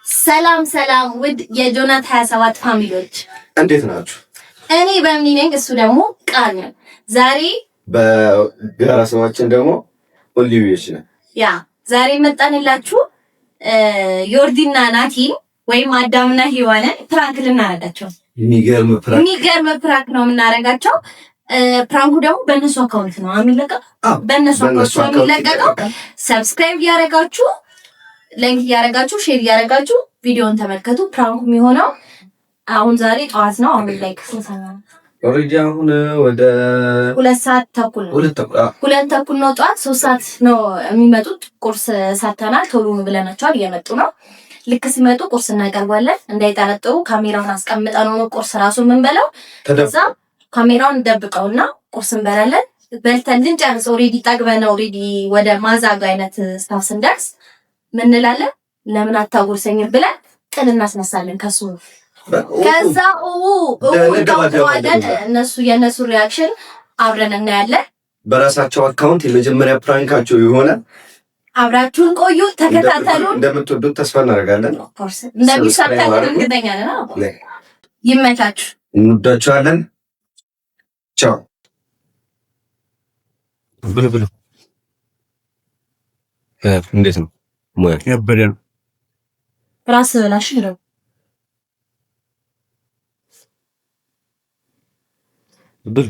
ሰላም ሰላም፣ ውድ የጆናት 27 family ዎች እንዴት ናችሁ? እኔ በምኒ ነኝ፣ እሱ ደግሞ ቃል ነው። ዛሬ በጋራ ስማችን ደግሞ ኦሊቪዎች ነን። Yeah፣ ዛሬ መጣንላችሁ ዮርዲና ናቲን ወይም አዳምና ሔዋንን prank ልናረጋቸው። የሚገርም prank፣ የሚገርም prank ነው የምናረጋቸው። Prank ኡ ደግሞ በእነሱ account ነው የሚለቀቀው። በእነሱ account ነው የሚለቀቀው። Subscribe እያረጋችሁ፣ like እያረጋችሁ፣ share እያረጋችሁ ቪዲዮን ተመልከቱ። Prank ኡ የሚሆነው አሁን ዛሬ ጠዋት ነው። አሁን like ስንት ሰዓት ነው? Already አሁን ወደ 2:30 ነው። 2:30 ነው ጠዋት። 3 ሰዓት ነው የሚመጡት። ቁርስ ሰርተናል። ቶሎ ነው ብለናቸዋል። እየመጡ ነው። ልክ ሲመጡ ቁርስ እናቀርባለን። እንዳይጠረጥሩ ካሜራውን አስቀምጠን ነው ቁርስ ራሱ የምንበላው። ከዛ ካሜራውን ደብቀውና ቁርስ እንበላለን። በልተን ልንጨርስ already ጠግበን already ወደ ማዛግ አይነት stuff ስንደርስ ምን እንላለን? ለምን አታጎርሰኝም ብለን ጥል እናስነሳለን ከሱ። ከዛ እንቀውጠዋለን። እነሱ የእነሱ reaction አብረን እናያለን። በራሳቸው account የመጀመሪያ prank ኣቸው የሆነ አብራችሁን ቆዩ፣ ተከታተሉ። እንደምትወዱት ተስፋ እናደርጋለን። እንደሚሳካ እርግጠኛ ነን። ይመቻችሁ። እንወዳችኋለን። ቻው። ብሉ ብሉ። እንዴት ነው ሙያ? ያበደ ነው። ራስ በላሽ ነው። ብሉ።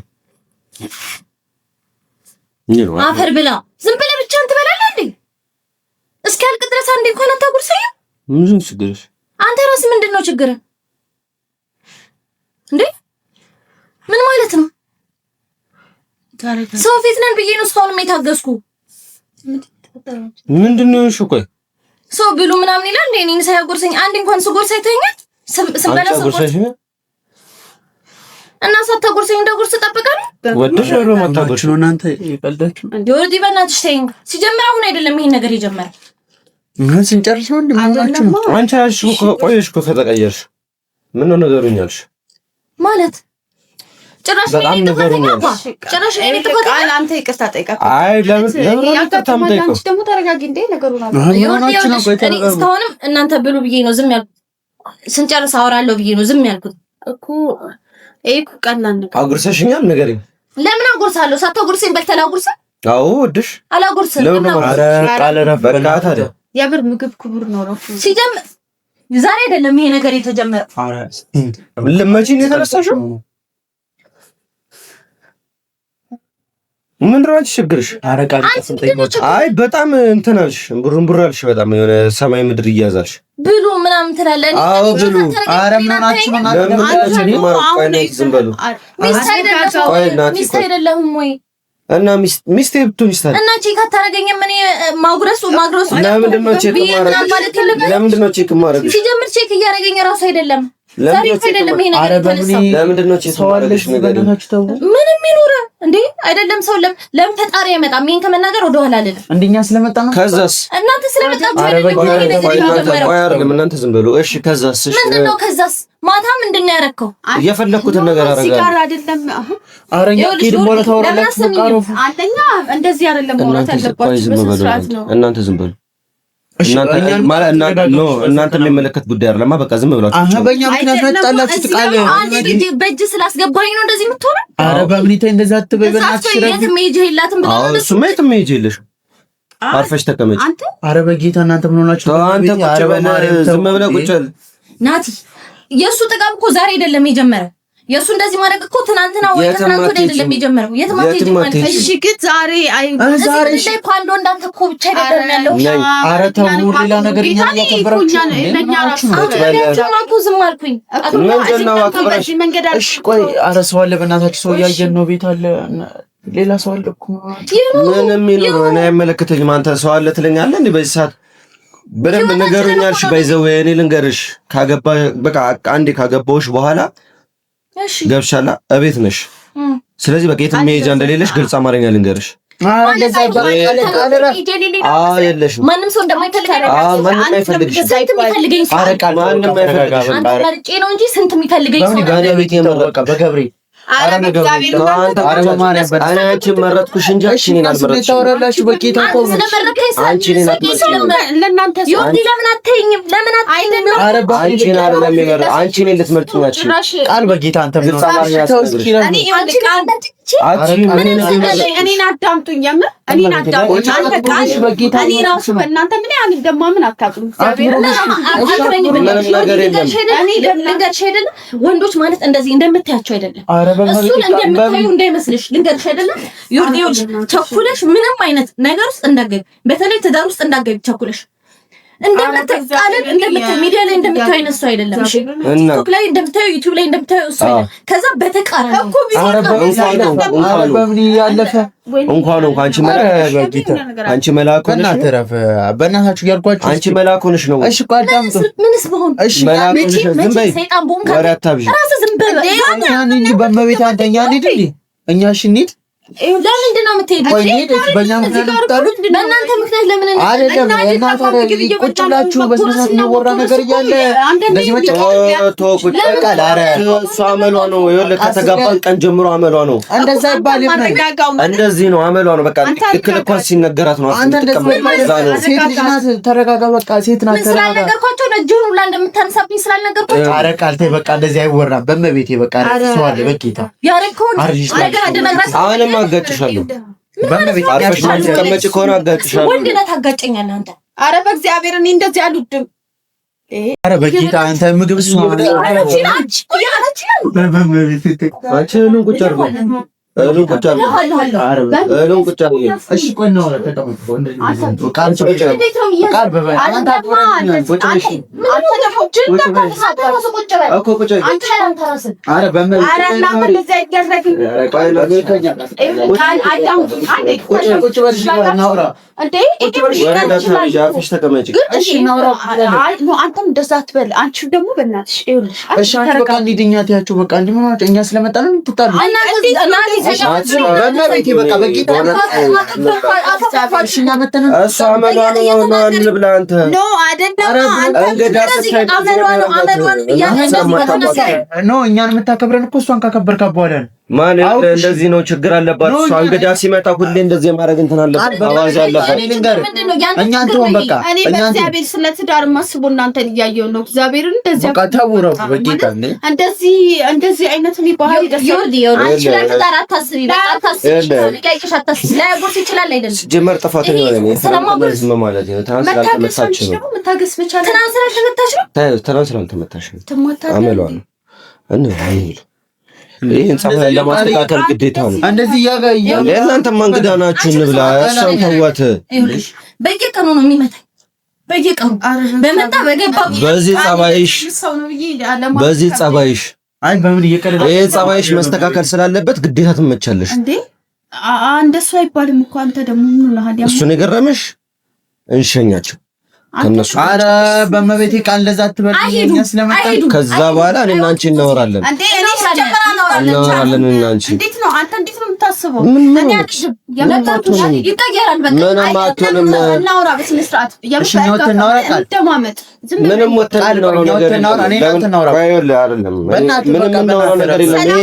አፈር ብላ። ዝም ብለህ ብቻህን ትበላለህ እንዴ? እስኪያልቅ ድረስ አንዴ እንኳን አታጉርሰኝም? ምንድን ነው ችግርሽ? አንተ ራስህ ምንድን ነው ችግርህ እንዴ? ምን ማለት ነው? ሰው ፊት ነን ብዬ ነው እስካሁንም የታገስኩ። ምንድን ነው እሺ? ቆይ ሰው ብሉ ምናምን ይላል እንዴ? እኔን ሳያጎርሰኝ አንዴ እንኳን ስጎርስ አይተኸኛል? ስንበላ ስጎርስ እና ሳታጎርሰኝ እንደ ጉርስ እጠብቃለሁ? ወደሽ ነው ማታጎርሽ ነው እናንተ ይቀልዳችሁ እንዴ? ወርዲ በእናትሽ ተይኝ። ሲጀምር አሁን አይደለም ይሄን ነገር የጀመረው። ምን ስንጨርስ ነው እንዴ? ምን ነው አንቺ ያልሽ እኮ ቆየሽ እኮ ከተቀየርሽ። ምን ነው ነገሩኛልሽ ማለት ጭራሽ በጣም ነገሩኛልሽ። ጭራሽ እኔ ጥፋተኛ አንተ ይቅርታ ጠይቃት። አይ ለምን ለምን ይቅርታ የምጠይቀው? አንቺ ደግሞ ተረጋጊ እንዴ ነገሩን አለ እኔ እስካሁንም እናንተ ብሉ ብዬ ነው ዝም ያልኩት። ስንጨርስ አወራለሁ ብዬ ነው ዝም ያልኩት እኮ። ይሄ እኮ ቀላል ነገር። አጉርሰሽኛል? ንገሪኝ። ለምን አጎርሳለሁ? ሳታጎርሰኝ በልተህ ላጉርስህ? አዎ ወድሽ አላጎርስህም። ለምን ነው? ኧረ ቃል ረፍ በቃ ታዲያ የምር ምግብ ክቡር ነው ነው ሲጀምር ዛሬ አይደለም ይሄ ነገር የተጀመረው። ኧረ መቼ ነው የተነሳሽው? ምንድን ነው አንቺ ችግርሽ? ኧረ ቃል አይ በጣም እንትን አልሽ፣ ቡርንቡር አልሽ። በጣም የሆነ ሰማይ ምድር እያዛልሽ ብሉ ምናምን ትላለህ። አዎ ብሉ። ኧረ ምን ሆናችሁ ነው? ዝም በሉ። ሚስት አይደለሁም ወይ? እና ሚስቴ ብትሆን ይስታል እና check አታደርገኝም? እኔ ማጉረሱ ማጉረሱ ለምንድን ነው check ማድረግ? ለምንድን ነው check ማድረግ? ሲጀምር check እያደረገኝ እራሱ አይደለም። ዛሬ አይደለም ይሄ ነገር የተነሳው። ለምንድን ነው check ማድረግሽ? ምንም ይኑር እንዴ አይደለም ሰው ለምን ፈጣሪ አይመጣም? ይሄን ከመናገር ወደ ኋላ አልልም። እንደኛ ስለመጣ ነው። ከዛስ እናንተ ስለመጣችሁ አይደለም ይሄ ነገር የተጀመረው። ቆይ አይደለም እናንተ ዝም በሉ እሺ። ከዛስ? እሺ ምንድን ነው ከዛስ? ማታ ምንድን ነው ያደረከው? የፈለኩትን ነገር ሲጋር አደርጋለሁ። አይደለም። ኧረ እኛ ከሄድን በኋላ ታወራላችሁ። በቃ አረፉ። አንደኛ እንደዚህ አይደለም ማውራት ያለባችሁ፣ በስነ ስርዓት ነው። እናንተ ዝም በሉ። እናንተ የሚመለከት ጉዳይ አይደለማ። በቃ ዝም ብላችሁ አሀ በእኛ ምክንያት ነው የተጣላችሁት። ቃል በእጅ ስላስገባኝ ነው እንደዚህ የምትሆነው። ኧረ በምኒታ እንደዛ አትበይ በእናትሽ። የትም መሄጃ የላትም ብለህ ነው። እሱማ የትም መሄጃ የለሽም። አርፈሽ ተቀመጪ። ኧረ በጌታ እናንተ ምን ሆናችሁ? አንተ ቁጭ በል፣ ዝም ብለህ ቁጭ በል ናቲ። የእሱ ጥጋብ እኮ ዛሬ አይደለም የጀመረው። የእሱ እንደዚህ ማድረግ እኮ ትናንትና ወይ ከትናንት ወዲያ አይደለም የጀመረው። የትም አትሄጂም ማለት እሺ። ግን ዛሬ አይ ዛሬ ላይ እኮ አንድ ወንድ አንተ እኮ ብቻ አይደለም ያለው። ኧረ ተው፣ ሌላ ነገር እኛን እያከበራችሁ እኮ ዝም አልኩኝ። ምንድን ነው አክብረሽ? እሺ ቆይ፣ ኧረ ሰው አለ፣ በእናታችሁ ሰው እያየን ነው። ቤት አለ፣ ሌላ ሰው አለ እኮ። ምንም ይኑር እኔ አይመለከተኝም። አንተ ሰው አለ ትለኛለህ እንዴ በዚህ ሰዓት? በደንብ ንገሩኝ አልሽ። ባይዘው እኔ ልንገርሽ፣ ካገባ በቃ አንዴ ካገባሁሽ በኋላ ገብሻላ እቤት ነሽ። ስለዚህ በቃ የትም መሄጃ እንደሌለሽ ግልጽ አማርኛ ልንገርሽ። የለሽም። ማንም ሰው እንደማይፈልግ ማንም አይፈልግሽም። ስንት የሚፈልገኝ ሰው ማንም አይፈልግሽም። አንተ መርጬ ነው እንጂ ስንት የሚፈልገኝ ሰው በገብርኤል በገብርኤል አንቺን መረጥኩሽ እንጂ አንቺ እኔን አልመረጥሽም። ታወራላችሁ በጌታ እኮ አንቺ እኔን አትመርጪም። ለምን አትይኝም? ለምን አትይኝም? አንቺን አይደለም የመረጥኩሽ፣ አንቺ እኔን ልትመርጪኝ አትችይም። ቃል በጌታ አንተ እኔን አዳምጡኝ። የምር እኔን አዳምጡኝ። እኔ ራሱ በእናንተ ምን ያህል እንደማምን አታውቅም። ልንገርሽ አይደለ ወንዶች ማለት እንደዚህ እንደምታያቸው አይደለም። እሱን እንደምታዩ እንዳይመስልሽ ልንገርሽ አይደለም። ይኸውልሽ ቸኩለሽ ምንም አይነት ነገር ውስጥ እንዳትገቢ፣ በተለይ ትዳር ውስጥ እንዳትገቢ ቸኩለሽ እንደምትቃለን እንደምት ሚዲያ ላይ እንደምታዩ አይነት ሰው አይደለም። እሺ ቲክቶክ ላይ እንደምታዩ ዩቲዩብ ላይ እንደምታዩ እሱ አይደለም። ከዛ በተቃራኒ እኮ በምን ያለፈ እንኳን እንኳን አንቺ አንቺ መልአክ ሆነሽ ነው። በእናታችሁ እያልኳችሁ አንቺ መልአክ ሆነሽ ነው። እሺ እኮ አዳምጡ። ምንስ ብሆን እሺ ዝም በይ፣ ወሬ አታብዢ። ራስህ ዝም በል በእመቤት አንተ እኛ እንሂድ እንዴ እኛ እሺ እንሂድ ለምንድን ነው የምትሄዱት? በእኛ ምክንያት የምትጣሉት? በእናንተ ምክንያት ለምን አይደለም? እናንተ ቁጭ ብላችሁ በስነ ስርዓት የሚወራ ነገር እያለ እንደዚህ መጨቃጨቅ እሱ አመሏ ነው። ይኸውልህ ከተጋባን ቀን ጀምሮ አመሏ ነው። እንደዛ አይባልም። እንደዚህ ነው አመሏ ነው። በቃ ልክ ልኳን ሲነገራት ነው። አንተ እንደዚህ ሴት ልጅ ናት፣ ተረጋጋ። በቃ ሴት ናት፣ ተረጋጋ። ስላልነገርኳቸው ነው እጅህን ሁላ እንደምታነሳብኝ ስላልነገርኳቸው። ኧረ ቃል ተይ፣ በቃ እንደዚህ አይወራም። በእመቤቴ በቃ ሰው አለ በጌታ ያረከውን ነገር አደናግራት። አሁንም አጋጭሻለሁ። አርፈሽ የማትቀመጪ ከሆነ አጋጭሻለሁ። ወንድ ነህ ታጋጨኛለህ አንተ። ኧረ በእግዚአብሔር እኔ እንደዚህ አልወድም። ኧረ በጌታ አንተ ምግብ አንቺ እህሉን ቁጭ አድርገው፣ እህሉን ቁጭ አድርገው፣ እህሉን ቁጭ አድርገው። እሺ ቆይ እናውራ። ተቀመጥ። አንተም እንደዛ አትበል። አንቺ ደግሞ በእናትሽ ይኸውልሽ፣ እሺ አንቺ በቃ እንሂድ፣ እኛ ትያቸው በቃ እንዲህ ምን ሆናችሁ? እኛ ስለመጣን ነው የምትጣሉት። በእመቤቴ በቃ በጌታ እሺ፣ እኛ መተን እሱ አመሏ ነው ነው እንብላ። አንተ no እኛን የምታከብረን እኮ እሷን ካከበርካት በኋላ ነው። ማን እንደዚህ ነው ችግር አለባት። እሷ እንግዳ ሲመጣ ሁሌ እንደዚህ የማድረግ እንትን አለባት፣ አዋጅ አለባት። እኛን ተወን በቃ። እኔ በእግዚአብሔር ስለ ትዳር ማስቦ እናንተን እያየሁ ነው። እግዚአብሔርን እንደዚህ በቃ ተው እረፉ። በጌታ እንደዚህ እንደዚህ አይነት እኔ ባህሪ ደስ አንቺ ለትዳር አታስቢ፣ በቃ አታስቢ። አታስቢ። ላያጎርስ ይችላል አይደለም ሲጀመር ጥፋተኛ ነኝ ዝም ማለት ነው። ትናንት ስላልተመታች ነው። ትናንት ስላልተመታች ነው። ትናንት ስላልተመታች ነው። አመሏ ነው እንሂድ ይህን ጸባይ ለማስተካከል ግዴታ ነው። እንደዚህ እናንተማ እንግዳ ናችሁ እንብላ። እሷን ተዋት። በየቀኑ ነው የሚመታኝ፣ በየቀኑ በመጣ በገባ። በዚህ ጸባይሽ በዚህ ጸባይሽ አይ በምን እየቀለደ ይህ ጸባይሽ መስተካከል ስላለበት ግዴታ ትመቻለሽ እንዴ? እንደሱ አይባልም እኮ አንተ ደግሞ ምን ሆነሃል? እሱን የገረመሽ እንሸኛቸው ከነሱ አረ በመቤቴ ቃል እንደዛ አትበል። ከዛ በኋላ እኔና አንቺ እናወራለን እናወራለን እኔና አንቺ። እንዴት ነው አንተ እንዴት ነው የምታስበው? ይቀየራል። በቃ ምንም አትሆንም። እናውራ በስነ ስርዓት። ምንም ወተን እናወራው ነገር የለም። ምንም እናወራው ነገር የለም። ይሄ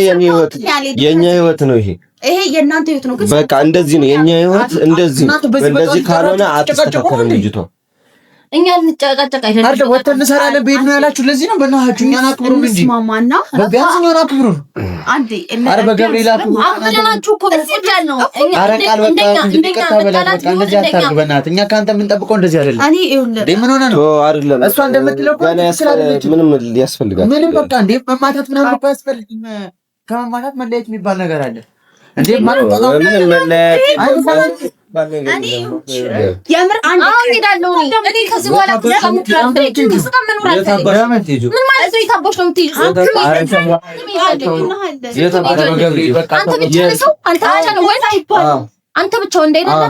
የኛ ህይወት ነው። ይሄ ይሄ የእናንተ ህይወት ነው። በቃ እንደዚህ ነው የኛ ህይወት፣ እንደዚህ ነው። እንደዚህ ካልሆነ አትስተካከልም ልጅቷ። እኛ እንጨቃጨቅ አይደለም አይደል? ወተን እንሰራለን ቤት ነው ያላችሁ። ለዚህ ነው በእናታችሁ እኛን አክብሩን እንጂ ማማና ቢያንስ እኛን አክብሩን። አንዴ ኧረ በገብርኤል አክብሩን። አክብረናችሁ እኮ ነው። እኛ ኧረ ቃል በቃ ይቅርታ በላት በቃ እንደዚህ አታርግ በእናትህ። እኛ ከአንተ የምንጠብቀው እንደዚህ አይደለም። እኔ ይኸውልህ ምን ሆነህ ነው? አይደለም እሷ እንደምትለው እኮ ምንም ያስፈልጋል። ምንም በቃ እንዴ መማታት ምናምን እኮ አያስፈልግም። ከመማታት መለየት የሚባል ነገር አለ እንዴ? ማለት ምንም መለየት የምር አንድ እሄዳለሁ እኔ ከዚህ በኋላ ምን ማለት ነው? የታባሽ ነው የምትሄጂው? አንተ ብቻ ሰው አንተ ብቻ ነው ወይ? አንተ ብቻ ወንድ አይደለም።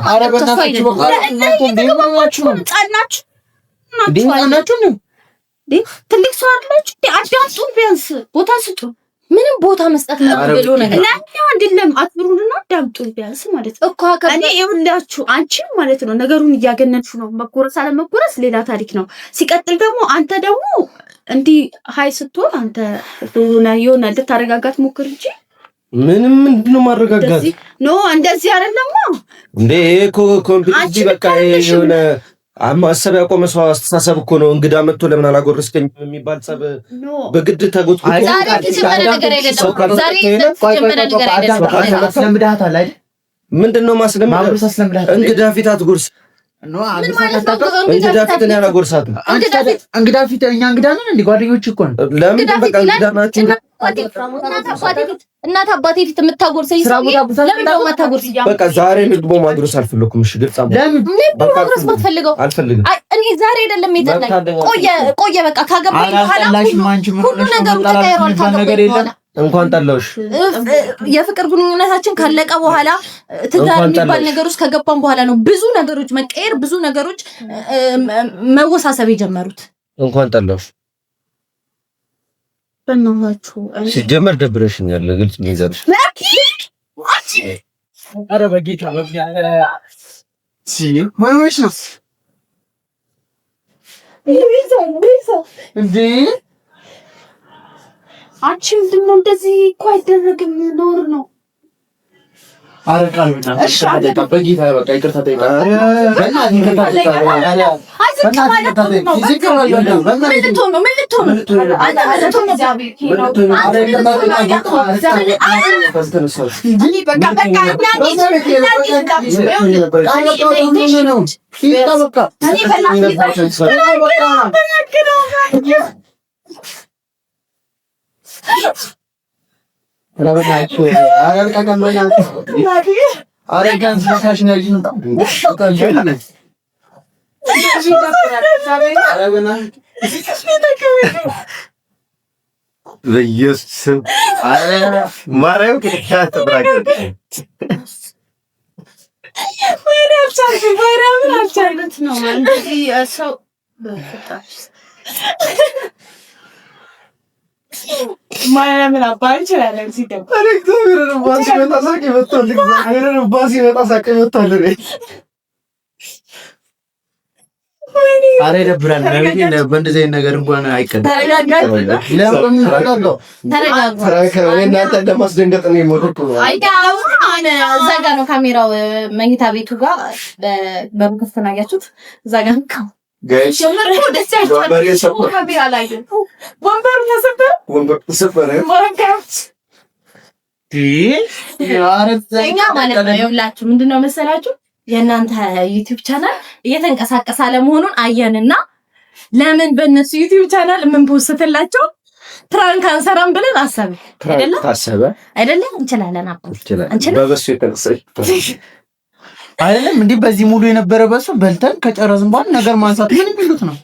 ትልቅ ሰው አይደላችሁ? አዳምጡን፣ ቢያንስ ቦታ ስጡ። ምንም ቦታ መስጠት ብሎ ነገር አይደለም። አክብሩንና አዳምጡን ቢያንስ ማለት ነው እኮ እኔ ይኸውላችሁ፣ አንቺም ማለት ነው ነገሩን እያገነንሹ ነው። መጎረስ አለመጎረስ ሌላ ታሪክ ነው። ሲቀጥል ደግሞ አንተ ደግሞ እንዲህ high ስትሆን አንተ የሆነ ልታረጋጋት ሞክር እንጂ ምንም ምንድን ነው ማረጋጋት? No እንደዚህ አይደለም እንዴ እኮ completely በቃ የሆነ ማሰብ ያቆመ ሰው አስተሳሰብ እኮ ነው። እንግዳ መጥቶ ለምን አላጎረስከኝ የሚባል ጸብ በግድ ተጎትኩቶ ምንድን ነው ማስለምድ? እንግዳ ፊት አትጎርስ። እንግዳ ፊት እኔ አላጎርሳትም። እንግዳ ፊት እኛ እንግዳ ነን እንዴ? ጓደኞች እኮ ነን። ለምን በቃ እንግዳ ናችሁ። እናት አባቴ ፊት የምታጎርሰኝ ለምን ነው የማታጎርሰኝ? በቃ ዛሬ ንግቦ ማጉረስ አልፈለኩም። እሺ ግልጽ ለምን ማጉረስ አልፈልግም። እኔ ዛሬ አይደለም የጠላኝ፣ ቆየ ቆየ። በቃ ካገባኝ በኋላ ሁሉ ነገሩ ተቀይሯል። ካገባኝ በኋላ እንኳን ጠላሁሽ። የፍቅር ግንኙነታችን ካለቀ በኋላ ትዳር የሚባል ነገር ውስጥ ከገባን በኋላ ነው ብዙ ነገሮች መቀየር፣ ብዙ ነገሮች መወሳሰብ የጀመሩት። እንኳን ጠላሁሽ። በእናታችሁ ሲጀመር ደብረሽኛል። ግልጽ ሚዘርሽ ኧረ በጌታ ነው እንዴ? አንቺ ምንድን ነው እንደዚህ እኮ አይደረግም፣ ነውር ነው። በኢየሱስ ስም ማርያም ማርያምን አባ እንችላለን። ኧረ ይደብራል። በእንደዚህ አይነት ነገር እንኳን አይቀድም። እናንተ ለማስደንገጥ ነው የሞከርኩት። እዛ ጋ ነው ካሜራው፣ መኝታ ቤቱ ጋር በሩ ክፍት ነው። አያችሁት? እዛ ጋ ነው እኛ ማለት ነው የሁላችሁ ምንድን ነው መሰላችሁ የእናንተ ዩቲዩብ ቻናል እየተንቀሳቀሰ አለመሆኑን አየንና ለምን በእነሱ ዩቲዩብ ቻናል የምን post ላቸው prank አንሰራም ብለን አሰብን። አይደለ ታሰበ አይደለ? እንችላለን። አባ እንችላለን። በበሱ አይደለም እንዲህ በዚህ ሙሉ የነበረ በሱ በልተን ከጨረስን በኋላ ነገር ማንሳት ምን የሚሉት ነው?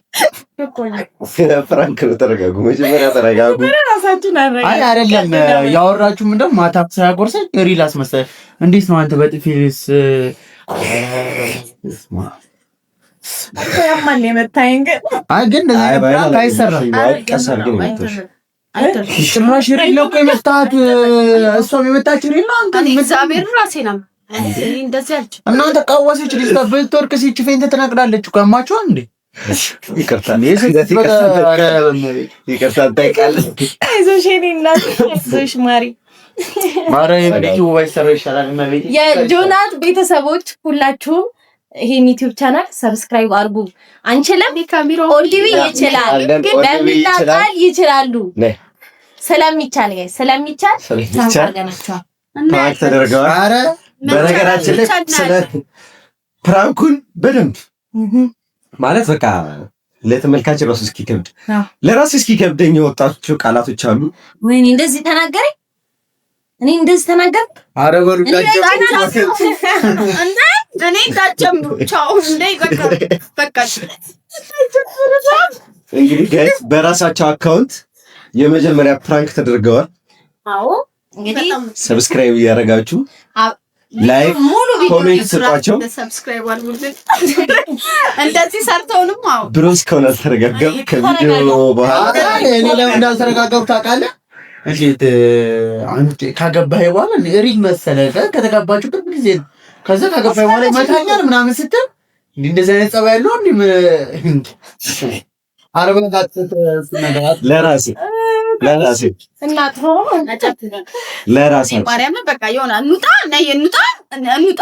prank ነው። ተረጋጉ፣ መጀመሪያ ተረጋጉ። አይ አይደለም ያወራችሁ ምንድነው? ማታ ሳያጎርሰኝ real አስመሰለህ። እንዴት ነው አንተ በጥፊስ ያማል የመታኝ ግን አይ ግን እንደዚህ prank አይሰራም። ጭራሽ real ነው እኮ የመታሃት። እሷም የመታች real ነው። አንተ እግዚአብሔር ራሴ ነው እናንተ ቀወሰች ልጅ ብትወርቅ ሲች faint ትነቅላለች እኮ ያማችኋል እንዴ? ይቅርታ እንጠይቃለን። አይዞሽ የእኔ እናት አይዞሽ ማሪ። የጆናት ቤተሰቦች ሁላችሁም ይሄን ዩቲዩብ channel subscribe አድርጉ። አንችልም፣ ኦልዲቪ ይችላል፣ በሚላ ቃል ይችላሉ። ስለሚቻል ስለሚቻል prank ተደርገዋል። በነገራችን ላይ ስለ prank ኡን በደንብ ማለት በቃ ለተመልካች ራሱ እስኪከብድ ለራሱ እስኪከብደኝ የወጣቸው ቃላቶች አሉ። ወይኔ እንደዚህ ተናገረኝ፣ እኔ እንደዚህ ተናገር። ኧረ በሉ እኔ እንዳትጀምሩ። ቻው። እንዴ በቃ በቃ። እንግዲህ guys በራሳቸው account የመጀመሪያ prank ተደርገዋል። አዎ እንግዲህ subscribe እያደረጋችሁ like comment ስጧቸው። subscribe አድርጉልን። እንደዚህ ሰርተውንም አዎ ብሮ እስካሁን አልተረጋጋም። ከቪዲዮ በኋላ እኔ ለምን እንዳልተረጋጋሁ ታውቃለህ? እንዴት አንተ ካገባህ በኋላ real መሰለህ። ከተጋባችሁ ቅርብ ጊዜ ነው። ከዛ ካገባህ በኋላ ይመታኛል ምናምን ስትል እንደዚህ አይነት ጸባይ ያለው እንዴ አረባ ለራሴ ለራሴ ለራሳችሁ ማርያምን በቃ የሆነ እንውጣ፣ ነይ እንውጣ፣ እንውጣ።